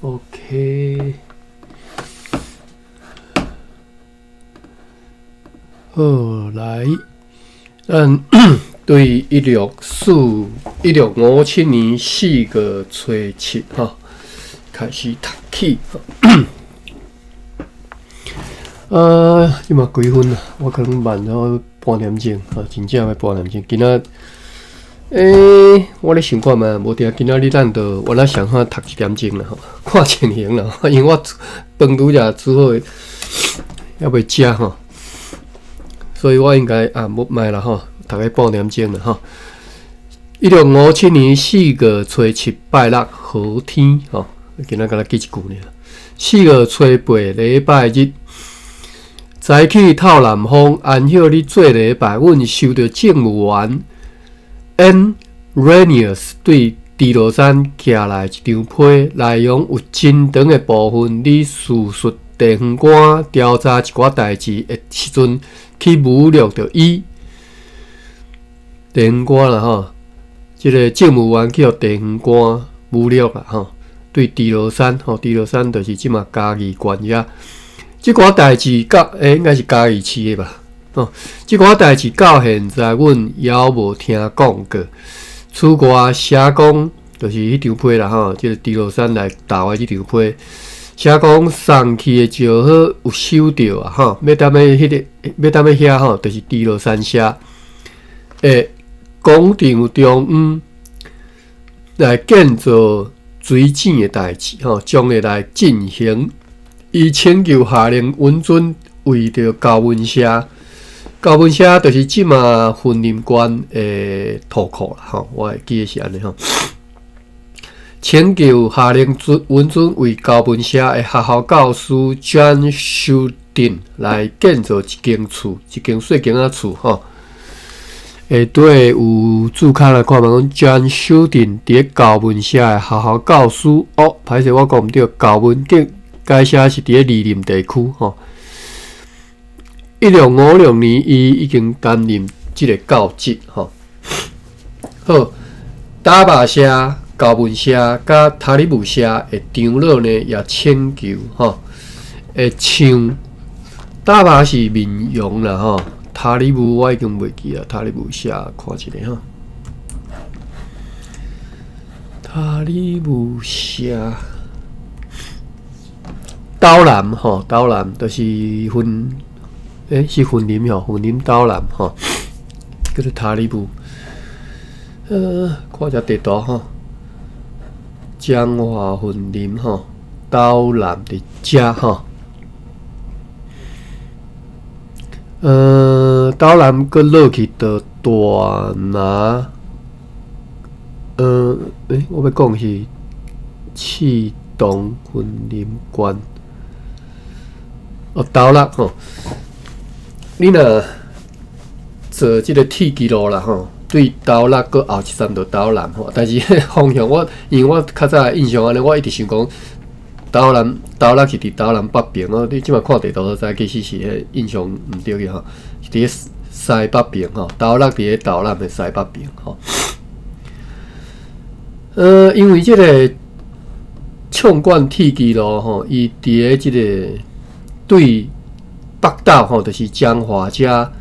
OK，好，來，咱對1657年4月初七吼開始讀起。啊，這馬幾分啊？我可能慢咗半點鐘，啊，真正欲半點鐘。今仔，我咧想看覓，無定今仔日咱就我咧想看讀一點鐘啦，吼，看情形啦，因為我飯拄才煮好，猶未食吼，所以我應該啊，無莫啦吼，讀個半點鐘啦吼。1657年4月初七拜六好天吼，今仔敢若記一句爾。4月初八禮拜日。早起透南風，安歇咧做禮拜，阮收著政務員 N. Ranius 對豬羅山寄來一張批，內容有真長的部分，咧敘述地方官調查一寡代誌的時陣，去侮辱著伊。地方官啦吼，這个政務員去予地方官侮辱啦吼，對豬羅山吼，豬羅山就是這馬嘉義縣遐。這寡代誌到，應該是嘉義市的吧？哦，這寡代誌到現在，阮猶無聽講過。此外，寫講就是彼張批啦吼，這个豬羅山來投的這張批，寫講送去的石好有收著啊吼，欲踮咧彼个，欲踮咧遐吼，就是豬羅山社的廣場中央來建造水井的代誌吼，將會來進行。伊請求下令允准為著高文社，高文社就是這馬雲林縣的土庫啦吼，我會記得是按呢吼。請求下令准允准為高文社的學校教師 John Shudin 來建造一間厝，一間細間仔厝吼。下底有註卡來看覓講 John Shudin 佇咧高文社的學校教師，哦，歹勢我講毋對，高文景。該社是佇咧二林地區吼。1656年，伊已經擔任這个教職吼。好，打馬社、高文社佮塔里木社的長老呢，也請求吼，會唱打馬是民謠啦吼，塔里木我已經袂記啊，塔里木社看一下吼，塔里木社。斗南吼，斗南就是雲，是雲林吼，雲林斗南吼，叫做塔里木。看一下地圖吼，彰化雲林吼，斗南佇遮吼。斗南閣落去到大拿，我欲講是刺桐雲林縣。哦，斗六吼，你若坐這个鐵支路啦吼，對斗六閣後一站就斗南吼。但是彼个方向我，因為我較早印象按呢，我一直想講斗南斗六是佇斗南北邊哦。你這馬看地圖就知，其實是彼个印象毋對去吼，是佇咧西北邊吼。斗六佇咧斗南的西北邊吼。因為這个暢貫鐵支路吼，伊佇咧這个。對北斗吼，就是彰化遮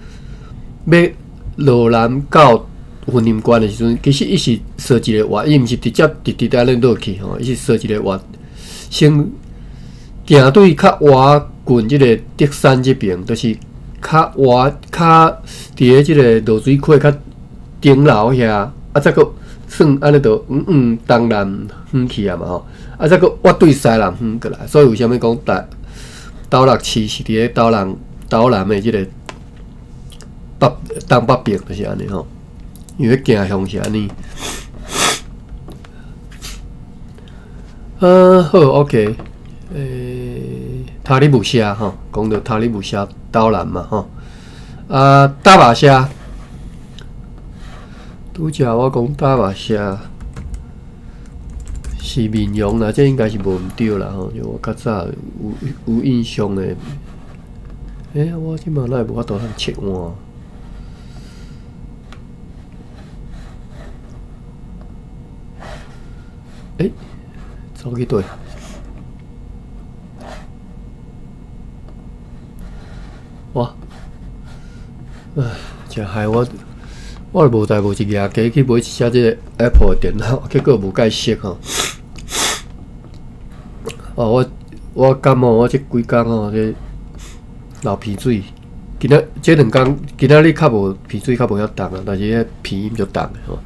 欲落南到雲林縣的時陣，其實伊是踅一个彎，伊毋是直接直直按呢落去吼，伊是踅一个彎，先行對較倚近這个竹山這邊，就是較倚較佇咧這个濁水溪較頂樓遐，啊，再閣算按呢就往往東南遠去啊嘛吼，啊，再閣倚對西南遠過來，所以為啥物講台？斗六市是佇咧斗南斗南的這个北東北邊，就是按呢吼，因為行向是按呢。好，OK，塔里木社吼，講著塔里木社斗南嘛吼，啊，打馬社，拄才我講打馬社。是民謠啦，這應該是無毋對啦吼，就我較早有印象的。我這馬哪會無法度通切換？走去佗？唉，誠害我，我無代無誌舉家去買一隻這个 Apple 的電腦，結果無蓋熟吼。哦，我感冒，我這幾工吼，這流鼻水。今仔這兩工，今仔日較無鼻水，較無遐重啊，但是彼鼻音足重的吼。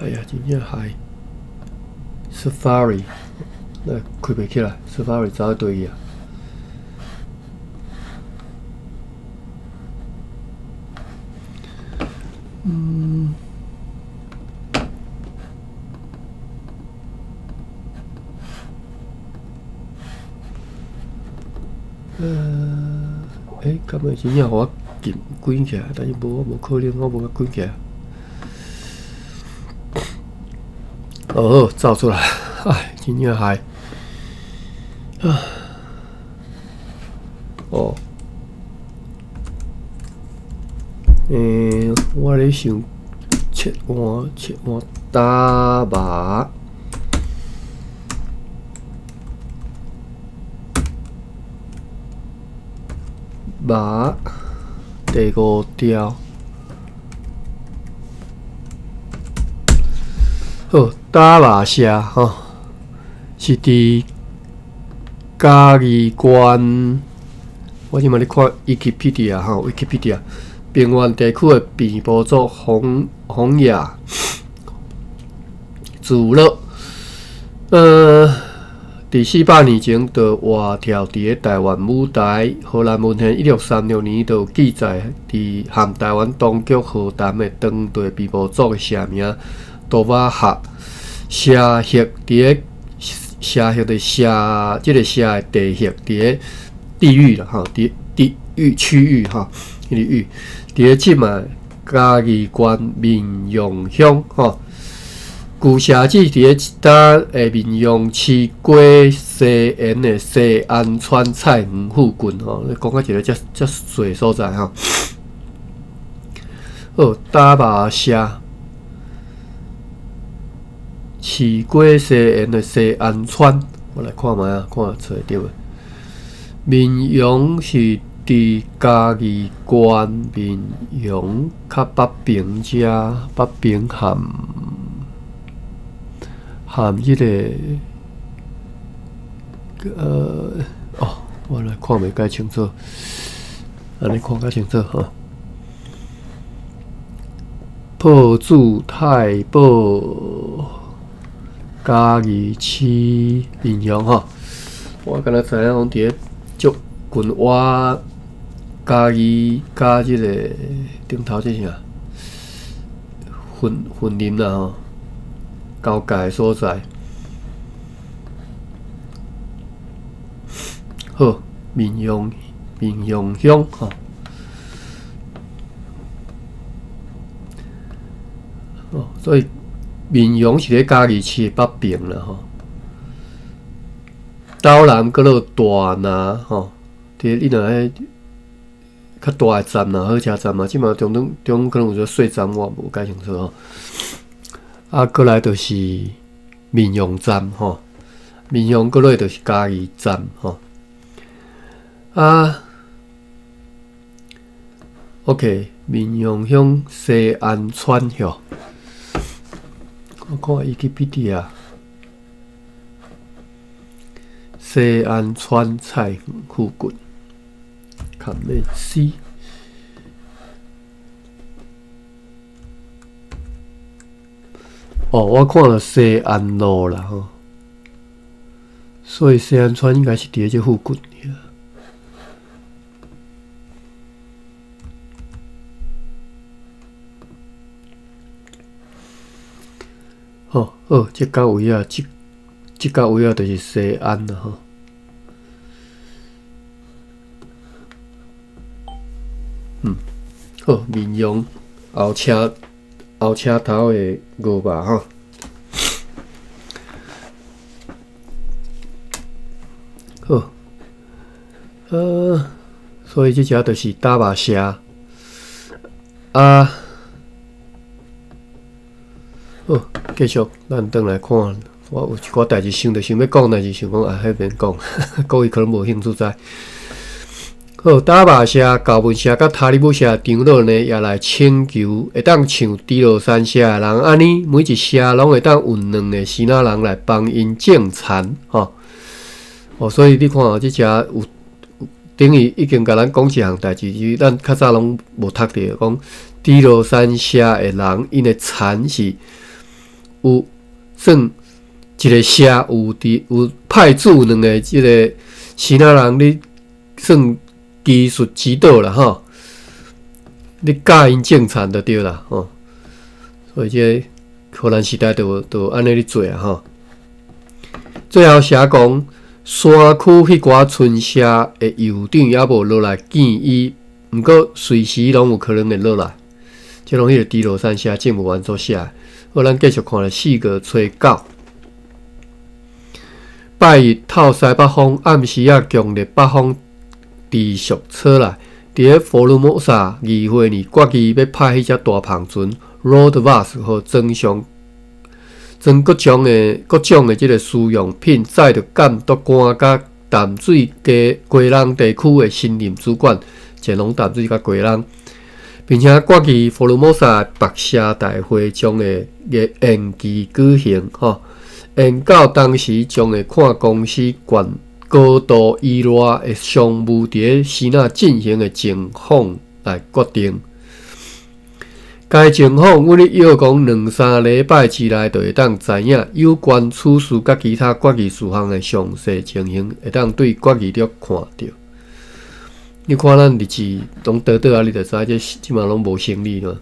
哎呀，真正害！Safari，來開袂起來，Safari 走佗去啊？敢會真正予我撳關起來？但是無，我無可能，我無共關起來。哦，好，走出來，唉，真正害。啊，哦，我咧想切換切換打麻。麻第五條，好，打麻社吼，是佇嘉義縣。我這擺咧看 Wikipedia 吼，Wikipedia 平原地區的平埔族洪洪雅聚落，佇400年前就活跳佇咧台灣舞台。荷蘭文獻1636年就有記載，佇和台灣當局和談的當地平埔族的社名多瓦哈社域，佇咧社域的社，這个社的地域，佇咧地域啦吼，佇地域區域吼，彼个域，佇咧這馬嘉義縣綿陽鄉吼。舊社址佇咧今的綿陽市果西沿的西安村菜園附近吼，你講到一个遮遮細所在吼。好，打麻社市果西沿的西安村，我來看覓啊，看揣著無？綿陽是佇嘉義縣綿陽較北邊遮，北邊含。含這个，哦，我來看袂介清楚，按呢看較清楚吼。朴子太保嘉義市綿陽吼，我敢若知影講佇咧足近我嘉義佮這个頂頭這啥雲林啦吼。交界的所在，好，綿陽綿陽鄉吼，哦，所以綿陽是咧嘉義市的北邊啦吼，斗南閣落大拿吼，佇你若彼較大的站啦，火車站啊，這馬中中中可能有做細站，我無介清楚吼。啊，閣來就是綿陽站吼，綿陽閣落就是嘉義站吼。啊，OK，綿陽鄉西安村吼，我看 Wikipedia，西安村菜園附近，Command C。哦，我看著西安路啦吼，所以西安村應該是佇咧這附近。吼，好，這到位啊，這到位啊，就是西安啦吼。好，綿陽後車。後車頭的牛肉吼，好，所以這隻就是打麻社啊。好，繼續，咱轉來看，我有一寡代誌想著想欲講，但是想講啊，彼免講，各位可能無興趣知。好，達巴社、高文社佮塔里姆社長老呢，也來請求會當像豬落山社的人按呢，每一社攏會當有兩个支那人來幫𪜶種田，吼。哦，所以你看哦，這遮有等於已經共咱講一項代誌，就是咱較早攏無讀著，講豬落山社的人，𪜶的田是有算一个社有佇有派駐兩个這个支那人，咧算技術指導啦，吼，你教𪜶種田就對啦，吼。所以這个荷蘭時代就按呢咧做啊，吼。最後寫講，山區彼寡村社的酋長猶無落來見伊，毋過隨時攏有可能會落來。這攏彼个豬落山社政務員所寫的。好，咱繼續看咧4月初9，拜一透西北風，暗時仔強烈北風持續吹來，佇咧佛羅摩薩議會呢決議欲派彼隻大帆船 Road Bus 和裝上裝各種的這个私用品，載著監督官佮淡水溪基隆地區的新任主管前往淡水佮基隆，並且決議佛羅摩薩北社大會將會延期舉行，吼，延到當時將會看公司懸高度依賴的商務佇咧支那進行的情況來決定。該情況，阮咧約講兩三禮拜之內就會當知影有關此事佮其他決議事項的詳細情形，會當對決議錄看著。你看咱日子攏倒倒啊，你就知這這馬攏無生理咯。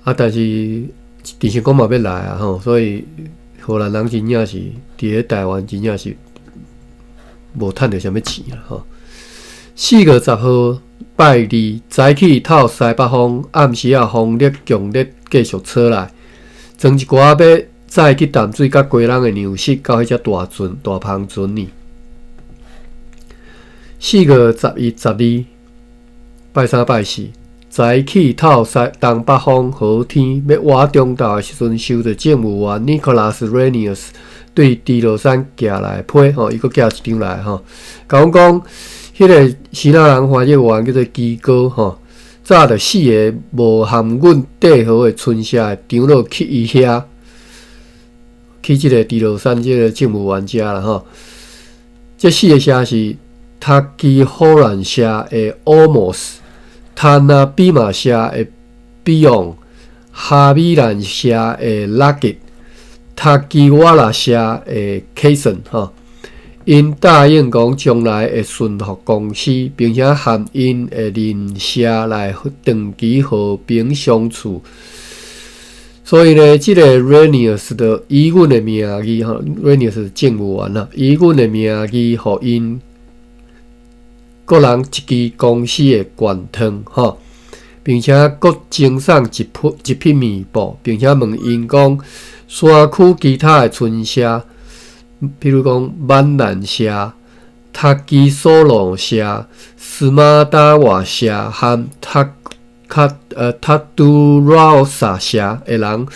啊，但是鄭成功嘛欲來啊吼，所以荷蘭人真正是佇咧台灣真正是無趁著啥物錢啦吼。4月10號拜二早起透西北風，暗時仔風力強烈繼續吹來，裝一寡欲載去淡水佮基隆的糧食到彼隻大船大帆船呢。4月11、12拜三拜四，早起透西東北風好天，欲倚中晝的時陣，收著政務員 Nicholas Renius 對豬落山寄來批吼，伊閣寄一張來吼，共阮講，彼个支那人翻譯員叫做基哥吼，早著四个無含阮綴號的村社的長老去伊遐，去這个豬落山這个政務員遮啦吼。這四个社是塔基霍蘭社的奧莫斯、塔納比馬社的比昂、哈米蘭社的拉吉、塔基瓦拉社的凱森吼。𪜶答應講將來會順服公司，並且和𪜶的鄰社來長期和平相處。所以呢，這个 Renius 就以阮的名義吼，Renius 是政務員啦，以阮的名義，予𪜶各人一支公司的懸燙吼，並且閣贈送一匹棉布，並且問𪜶講山區其他的村社，譬如講挽蘭社、塔基索羅社、斯馬達瓦社和塔卡塔杜拉薩社的人，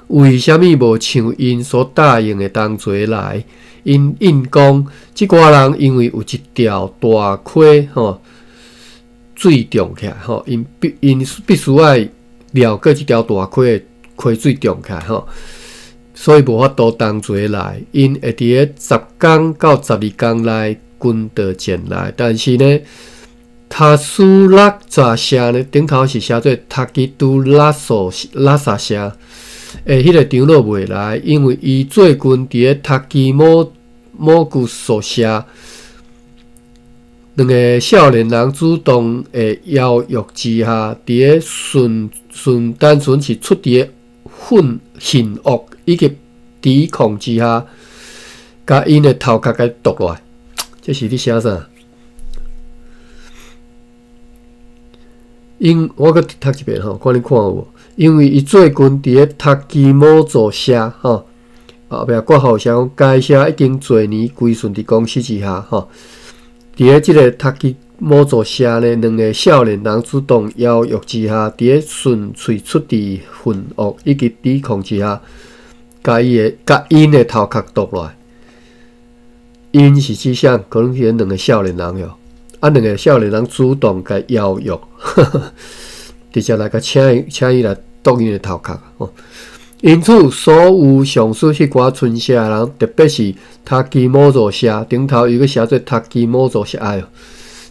為啥物無像𪜶所答應的同齊來？𪜶應講，這寡人因為有一條大溪吼水漲起來吼，𪜶必須愛繞過這條大溪的溪水漲起來吼。所以無法度同齊來，𪜶會佇咧10工到12工內跟到前來。但是呢，塔蘇拉扎社呢，頂頭是寫做塔基杜拉索拉薩社的彼个長老袂來，因為伊最近佇咧塔基摩摩古索社兩个少年人主動的邀約之下，佇咧純純單純是出佇咧憤恨惡以及抵抗之下，共𪜶的頭殼共剁落來，這是咧寫啥？因我閣讀一遍吼，看你看有無？因為伊最近佇咧塔基摩做社吼，後壁括號寫講，該社已經濟年歸順佇公司之下吼。佇咧這个塔基摩做社呢，兩个少年人主動邀約之下，佇咧純粹出自憤惡以及抵抗之下，共𪜶的頭殼剁落來。𪜶是指啥？可能是彼兩个少年人喲。啊，兩个少年人主動共邀約，直接來共請伊，請伊來剁𪜶的頭殼吼。因此，所有上述彼寡村社的人，特別是塔基摩座社，頂頭伊閣寫做塔基摩座社，哎喲，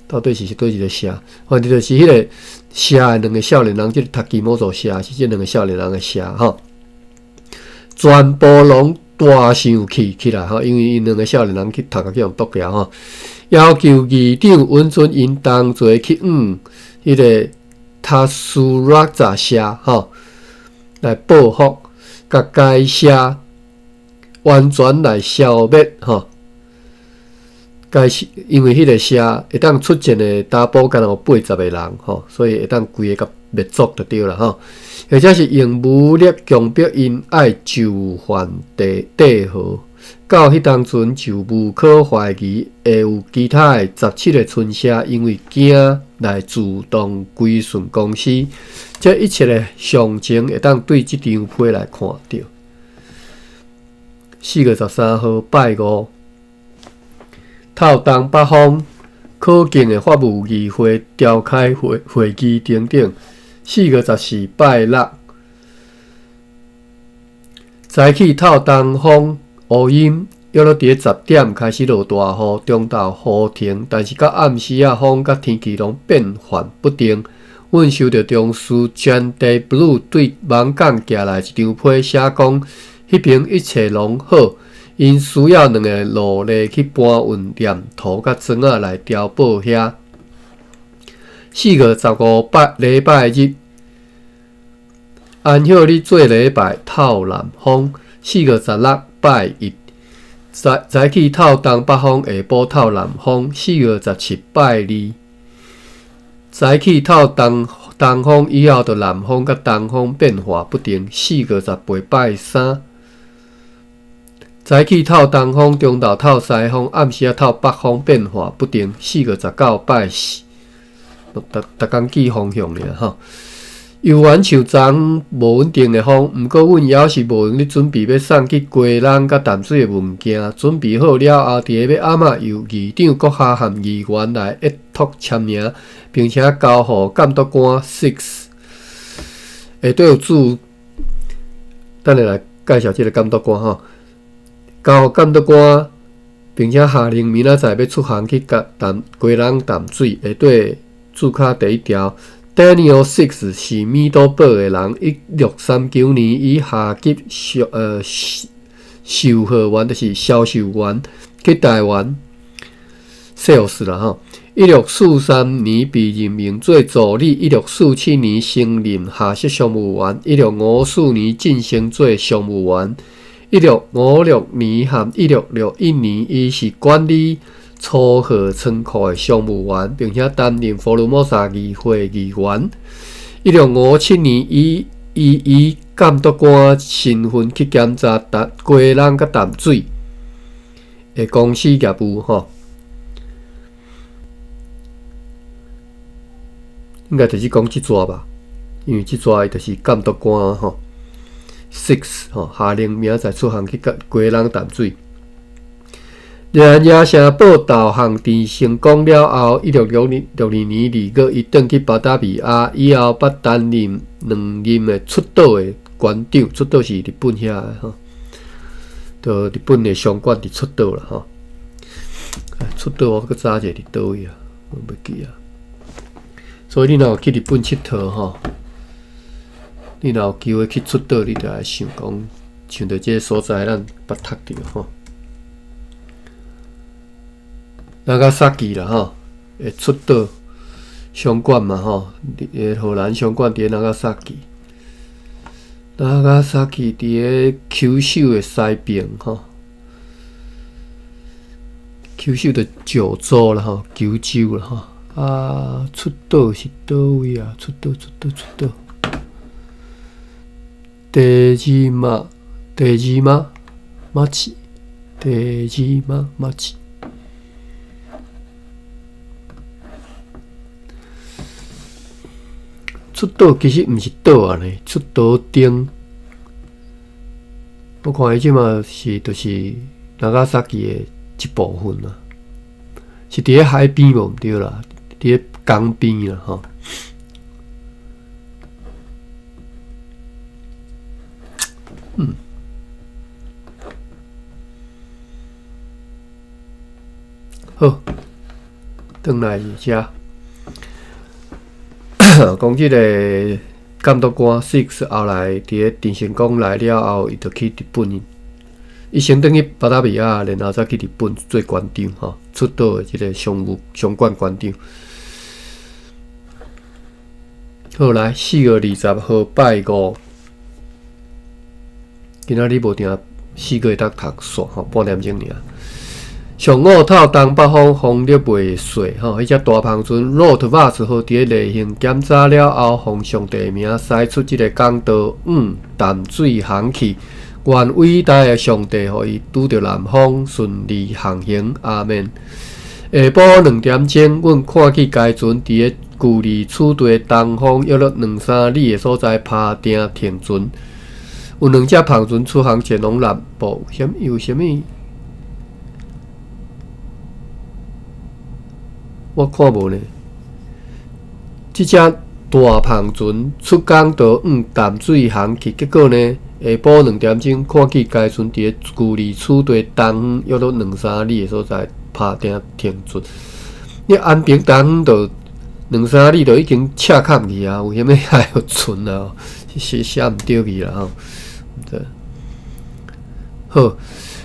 到底是佗一个社？反正就是彼个社的兩个少年人，這个塔基摩座社是這兩个少年人的社吼。全部攏大生氣起來吼，因為𪜶兩个少年人去頭殼去予剁掉吼，要求議長允准𪜶同齊去往彼个塔蘇拉扎社吼來報復。共該社完全來消滅吼，該社因為彼个社會當出戰的查埔敢若有80个人吼，所以會當規个共滅族就對啦吼。或者是用武力強迫𪜶愛就範地締和，到彼當陣就無可懷疑會有其他的17个村社因為驚來自動歸順公司。這一切的詳情會當對這張批來看著。4月13號拜五，透東北風可見的法務議會召開會會議等等。4月14拜六，早起透東風烏陰，約莫佇咧10點開始落大雨，中晝雨停，但是到暗時仔風佮天氣攏變幻不定。阮收著中司 John Day Blue 對網港寄來一張批，寫講彼爿一切攏好，𪜶需要兩个勞力去搬運黏土佮磚仔來碉堡遐。4月15拜禮拜日，安息日做禮拜透南風。4月16拜一，早早起透東北風，下晡透南風。4月17拜二，早起透東東風以後，就南風佮東風變化不定。4月18拜三，早起透東風，中晝透西風，暗時仔透北風變化不定。4月19拜四，逐逐工記方向爾吼。猶原像昨無穩定的風，毋過阮猶是無閒咧準備欲送去基隆佮淡水的物件。準備好了後，佇咧欲暗仔由議長閣下和議員來約託簽名，並且交予監督官 Six。下底有注，等下來介紹這个監督官吼。交予監督官，並且下令明仔載欲出航去佮淡基隆淡水。下底注卡第一條。Daniel Six 是米多堡的人，1639年以下級售貨員，就是銷售員去台灣 sales 啦吼。1643年被任命做助理，1647年升任下設商務員，1654年晉升做商務員，1656年和1661年，伊是管理粗貨倉庫的商務員，並且擔任福爾摩沙議會議員。1657年，伊以監督官身份去檢查淡基隆佮淡水的公司業務吼。應該就是講這逝吧，因為這逝伊就是監督官吼。Six 吼，下令明仔載出航去基隆淡水。熱蘭遮城堡導航佇成功了後，1662年2月，伊轉去巴達維亞，以後捌擔任兩任的出島的關長。出島是日本遐的吼，就日本的商館佇出島啦吼。出島我閣查一下佇佗位啊，我袂記啊。所以你若有去日本𨑨迌吼，你若有機會去出島，你就會想講，想著這个所在咱捌讀著吼。長崎啦吼，會出島商館嘛吼，佇荷蘭商館佇咧長崎，長崎佇咧九州的西邊吼，九州就九州啦吼，九州啦吼。啊，出島是佗位啊？出島出島出島，出島出島町，出島町。出島其實毋是島啊呢，出島町。我看伊這馬是就是長崎的一部分啦，是佇咧海邊無毋對啦，佇咧江邊啦吼。嗯，好，轉來遮，講這个監督官 Six 後來佇咧鄭成功來了後，伊就去日本。伊先轉去巴達維亞，然後才去日本做關長吼，出島的這个商務商管關長。好，來4月20號拜五，今仔日無定四個會當讀煞吼，半點鐘爾。上午透東北風，風力袂細吼，彼隻大帆船 Rood Vaas 號佇咧例行檢查了後，奉上帝名駛出這个港道往淡水航去。願偉大的上帝予伊拄著南風，順利航行。阿們。下晡2點鐘，阮看見該船佇咧距離此地東方約略兩三里的所在拍碇停船。有兩隻帆船出航前往南部，有啥物？我看無呢。這隻大帆船出港就往淡水航去，結果呢？下晡2點鐘，看見該船佇咧距離此地東方約略兩三里的所在拍碇停船。你安平東方就兩三里就已經赤崁去啊，為啥物還有船啊？寫寫毋對去啦吼。對。好，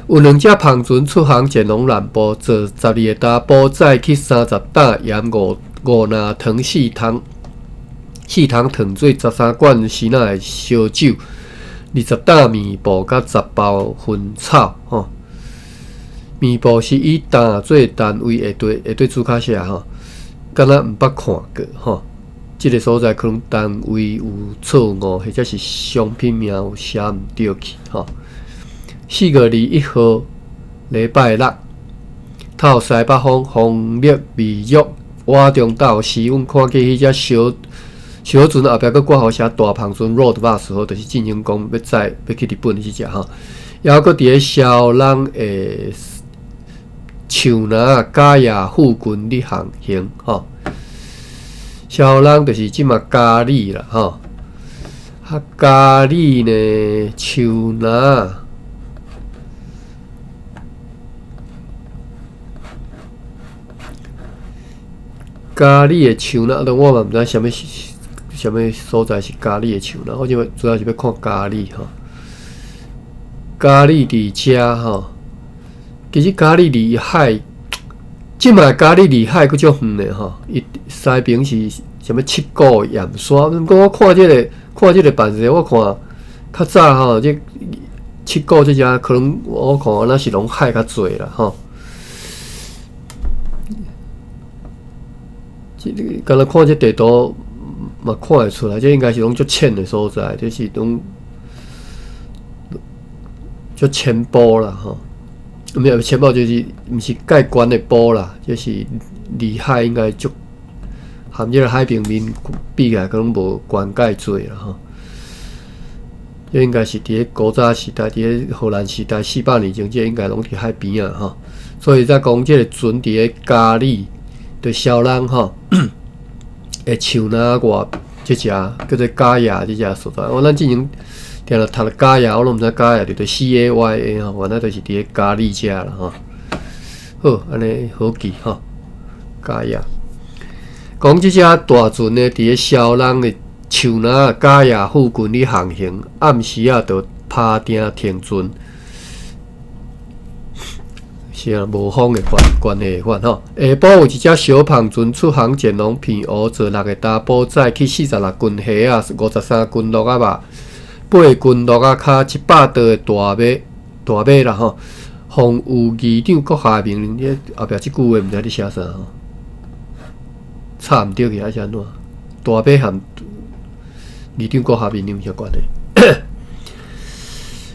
有兩隻帆船出航前往南部，坐12個查埔載去30擔鹽五五籃糖四桶，四桶糖水13罐時仔的燒酒。20擔麵布佮10包薰草吼，麵布是以擔做單位，會對註卡寫吼，敢若毋捌看過吼。這个所在可能單位有錯誤，或者是商品名有寫毋對去吼。4月21號禮拜六，透西北風，風力微弱，倚中晝時，阮看見彼隻小小船後壁閣掛號寫大帆船 Rood Vaas 號，就是進行講欲載欲去日本彼隻吼，猶閣佇咧蕭朗的樹林嘉義附近咧航行吼。蕭朗就是這馬嘉義啦吼，啊嘉義呢樹林嘉義的樹林，我嘛毋知啥物。啥物所在是嘉義的樹林？我這擺主要是欲看嘉義吼。嘉義佇遮吼，其實嘉義離海，這馬嘉義離海閣足遠的吼。伊西爿是啥物七股鹽山？毋過我看這个看這个版勢，我看較早吼，這七股這遮可能我看若是攏海較濟啦吼。這个敢若看這地圖。嘛看會出來，這應該是攏足淺的所在，這是攏足淺埔啦吼。毋是淺埔，就是毋是蓋懸的埔啦，這是離海應該足含這个海平面比起來，可能無懸蓋濟啦吼。這應該是佇咧古早時代，佇咧荷蘭時代400年前，這應該攏佇海邊仔吼。所以才講這个船佇咧嘉義的蕭朗吼。的樹林外，這隻叫做嘉義這隻所在。我咱之前定定讀嘉義，我攏毋知嘉義就CAYA 吼，原來就是佇咧嘉義遮啦吼。好，按呢好記吼。嘉義講這隻大船呢，佇咧蕭朗的樹林嘉義附近咧航行，暗時仔就拍碇停船。是啊，無風的關關係款吼。下晡有一隻小帆船出航前往澎湖，坐六个查埔載去46斤蝦仔、53斤鹿仔肉、8斤鹿仔跤、100桌的大馬大馬啦吼。奉有議長閣下命令，這後壁這句話毋知咧寫啥吼，插毋對去還是按怎？大馬和議長閣下命令有啥關係？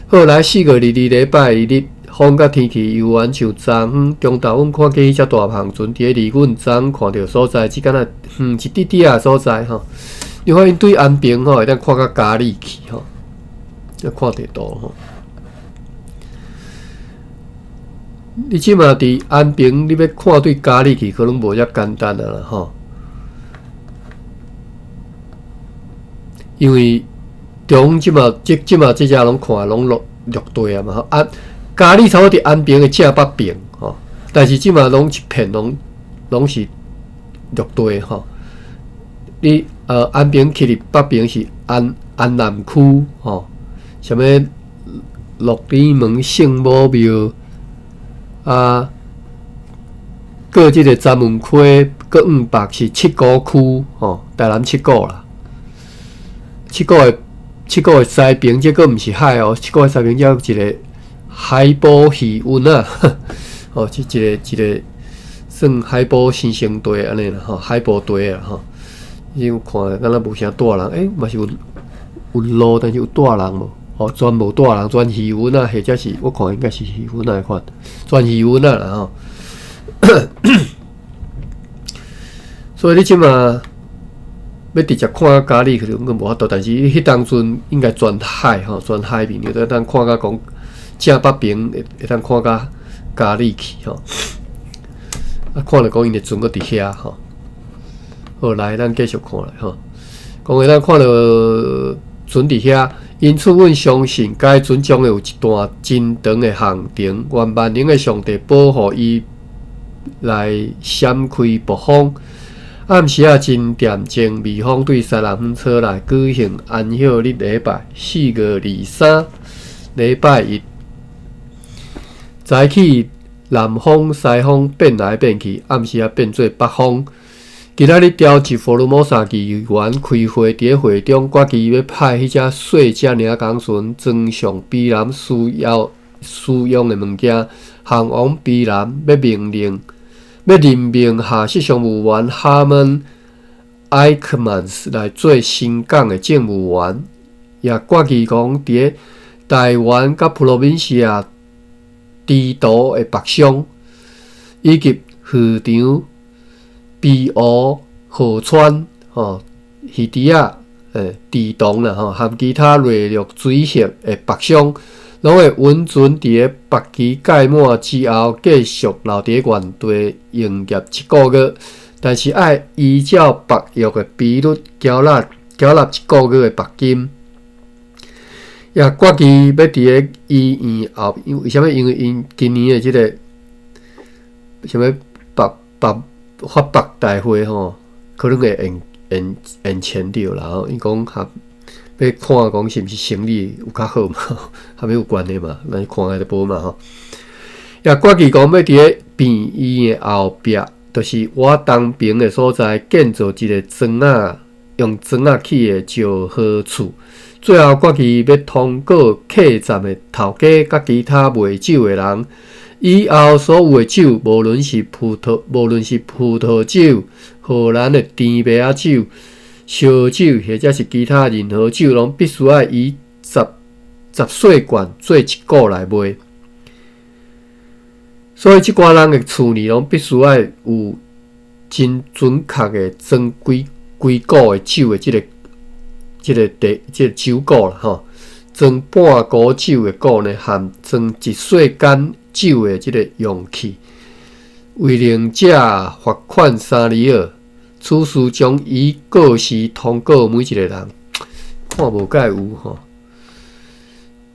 好，來4月22禮拜日。風佮天氣猶原像昨昏中晝，阮看見彼隻大帆船佇咧離阮昨昏看著所在，只敢若遠一滴滴仔所在吼。你看𪜶對安平吼，會當看到嘉義去吼，這看地圖吼。你這馬佇安平，你欲看對佳里去，可能無遮簡單啊啦吼。因為中這馬這這馬這遮攏看攏綠綠地啊嘛吼。啊，佳里差不多佇安平的正北邊吼，但是這馬攏一片攏攏是綠地吼。你安平去佇北邊是安安南區吼，啥物鹿耳門聖母廟啊，過這个三文溪，閣往北是七股區吼，台南七股啦。七股的西爿，這閣毋是海哦，七股的西爿遮有一个海埔魚塭啊，哦，這一个一个算海埔新生地按呢啦吼，海埔地啊吼。你有看，敢若無啥蹛人，欸，嘛是有有路，但是有蹛人無？哦，全無蹛人，全魚塭啊，或者是我看應該是魚塭仔款，全魚塭啊啦吼。所以你這馬欲直接看佳里，可能閣無法度，但是彼當陣應該全海吼，全海面，會當看甲講正北爿會會當看甲佳里去吼。啊，看著講𪜶的船閣佇遐吼。好，來，咱繼續看來吼。講會當看著船佇遐，因此阮相信，該船將會有一段真長的航程。願萬能的上帝保護伊來閃開暴風。暗時仔真點鐘，微風對西南風吹來，舉行安息日禮拜，4月23，禮拜一。早起南風、西風變來變去，暗時仔變做北風。今仔日召集福爾摩沙議員開會，佇咧會中決議欲派彼隻細隻領工船裝上卑南需要使用的物件，航往卑南，欲命令欲任命下室商務員哈門艾克曼斯來做新港的政務員，也決議講佇咧台灣佮普羅民西亞支途的北上，以及漁場。碧湖、河川、吼魚池仔、池塘啦吼，含其他內陸水域的北上，攏會允准佇咧縛期屆滿之後，繼續留佇咧原地營業一個月，但是愛依照縛約的比率繳納繳納一個月的縛金。也決議欲佇咧醫院後，因為啥物？因為𪜶今年的這个啥物縛縛。發縛大會吼，可能會延延延前著啦吼。伊講合欲看講是毋是生理有較好嘛，和欲有關係嘛，咱看下就無嘛吼。也決議講欲佇咧病院的後壁，就是我東爿的所在，建造一个磚仔用磚仔起的石河厝。最後決議欲通告客棧的頭家佮其他賣酒的人。以後所有的酒，無論是葡萄酒、荷蘭的甜麥仔酒、燒酒，或者是其他任何酒，攏必須愛以十十細罐做一股來賣。所以，這寡人的厝裡攏必須愛有真準確的裝幾幾股的酒的這个這个地這个酒股啦吼，裝半股酒的股呢，含裝一細罐酒的這个容器，違令者罰款3里爾。此事將以告示通告每一个人。看無蓋有吼，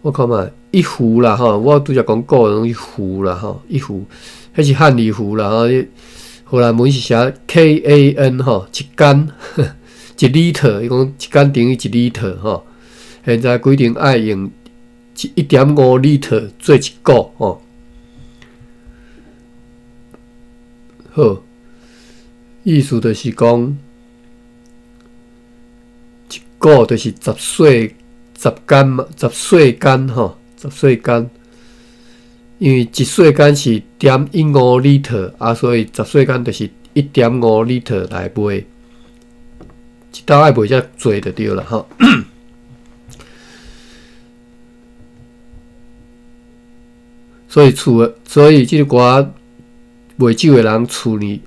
我看覓一壺啦吼，我拄才講股攏是壺啦吼，一壺，彼是漢語壺啦吼。荷蘭文是寫 kan 吼，一缶一 liter，伊講一缶等於一 liter 吼。現在規定愛用1.5 liter 做一股吼。好，意思就是講，一股就是十細十缶嘛，十細缶吼，十細缶。因為一細缶是點15 liter 啊，所以十細缶就是1.5 liter 來賣，一兜愛賣遮濟就對啦吼。所以厝，所以這寡賣酒的人厝裡，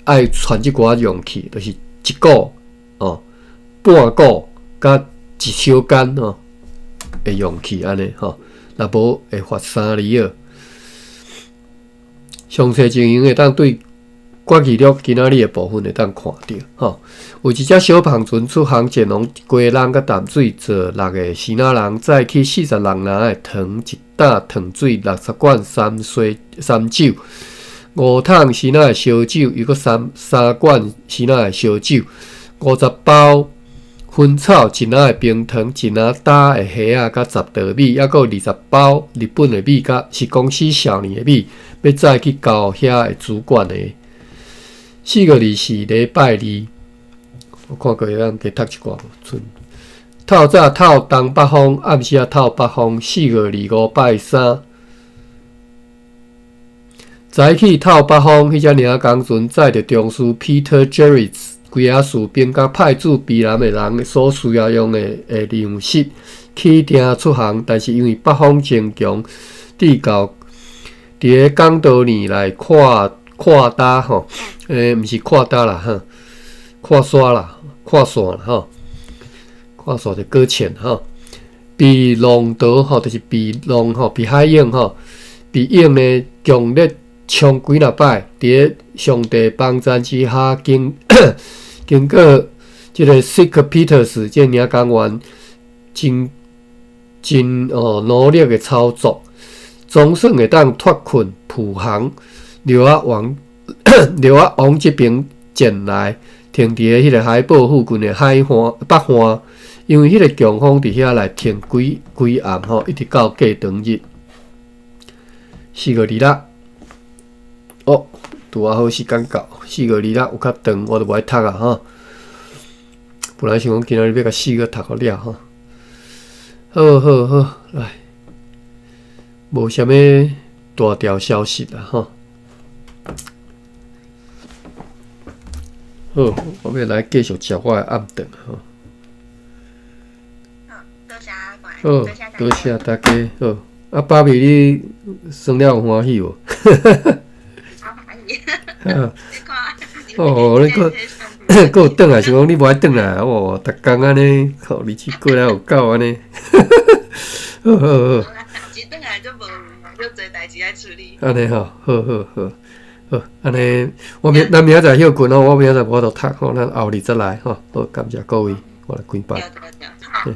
愛傳這寡容器，就是一股哦，半股佮一小缶哦的容器按呢吼，若無會罰3里爾。詳細情形會當對決議錄今仔日的部分會當看著吼。有一隻小帆船出航前往一雞籠佮淡水做六个支那人，載去46籃的糖，一擔糖水，60罐三水三酒，5桶支那的燒酒，又閣三三罐支那的燒酒，50包薰草，一籃的冰糖，一籃焦的蝦仔，佮10袋米，猶閣有20包日本的米，佮是公司少年的米，欲載去交遐的主管的。4月24禮拜二，我看過會當加讀一寡無？賰透早透東北風，暗時仔透北風。4月25拜三，早起透北風，彼隻領工船載著中士 Peter Jervis 幾仔士兵，佮派駐卑南的人所需要用的糧食起訂出航，但是因為北風增強，直到佇咧港島年來跨跨搭吼，毋是跨搭啦，哈，跨沙啦，跨線啦，吼，跨線就擱淺吼。被浪潮吼，就是被浪吼，被海湧吼，被湧呢強烈衝幾若擺，佇咧上帝幫贊之下，經經過這个 Sick Peters 這个領工員真真哦努力的操作，總算會當脫困浮航。著愛往這爿前來，停佇咧彼个海堡附近的海岸北岸，因為彼个強風佇遐來停幾幾暗吼，一直到過當日。4月26，哦，拄仔好時間到，四月二六有較長，我就無愛讀啊吼。本來想講今仔日欲共四月讀予了吼。好好好，來，無啥物大條消息啦吼。好，我欲來繼續食我的暗頓吼。好，多謝阿管。好，多謝大家。好，啊，芭比，你耍了有歡喜無？好歡喜。哦，你閣閣有轉來，想講你無愛轉來，哦，逐工按呢，靠，日子過來有夠按呢。好好好。一轉來就無足濟代誌愛處理。按呢吼，好好好。好，按呢，咱明仔載歇睏哦，我明仔載無法度讀吼，咱後日再來吼。好，感謝各位，我來關班。對對對，好。